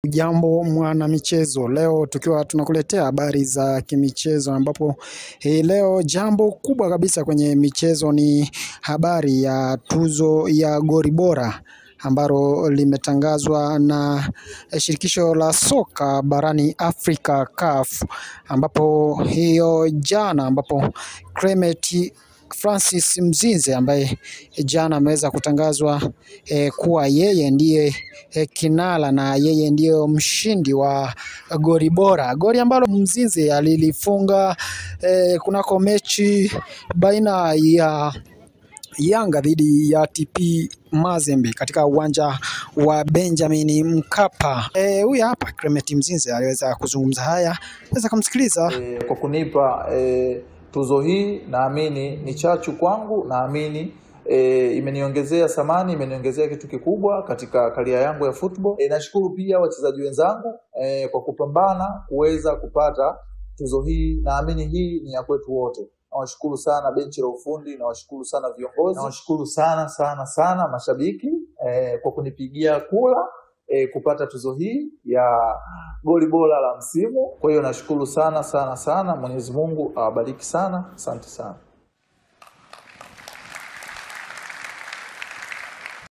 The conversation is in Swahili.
Jambo mwana michezo, leo tukiwa tunakuletea habari za kimichezo, ambapo hii leo jambo kubwa kabisa kwenye michezo ni habari ya tuzo ya goli bora ambalo limetangazwa na shirikisho la soka barani Afrika CAF, ambapo hiyo jana, ambapo Clement Francis Mzinze ambaye jana ameweza kutangazwa kuwa yeye ndiye kinara na yeye ndiye mshindi wa goli bora, goli ambalo Mzinze alilifunga kunako mechi baina ya Yanga dhidi ya TP Mazembe katika uwanja wa Benjamin Mkapa. Huyu hapa Clement Mzinze aliweza kuzungumza haya, naweza kumsikiliza. Kwa kunipa tuzo hii, naamini ni chachu kwangu, naamini imeniongezea thamani, imeniongezea kitu kikubwa katika career yangu ya football. Nashukuru pia wachezaji wenzangu kwa kupambana kuweza kupata tuzo hii, naamini hii ni ya kwetu wote. Nawashukuru sana benchi la ufundi, nawashukuru sana viongozi, nawashukuru sana sana sana mashabiki kwa kunipigia kura kupata tuzo hii ya goli bora la msimu. Kwa hiyo nashukuru sana sana sana, Mwenyezi Mungu awabariki sana, asante sana.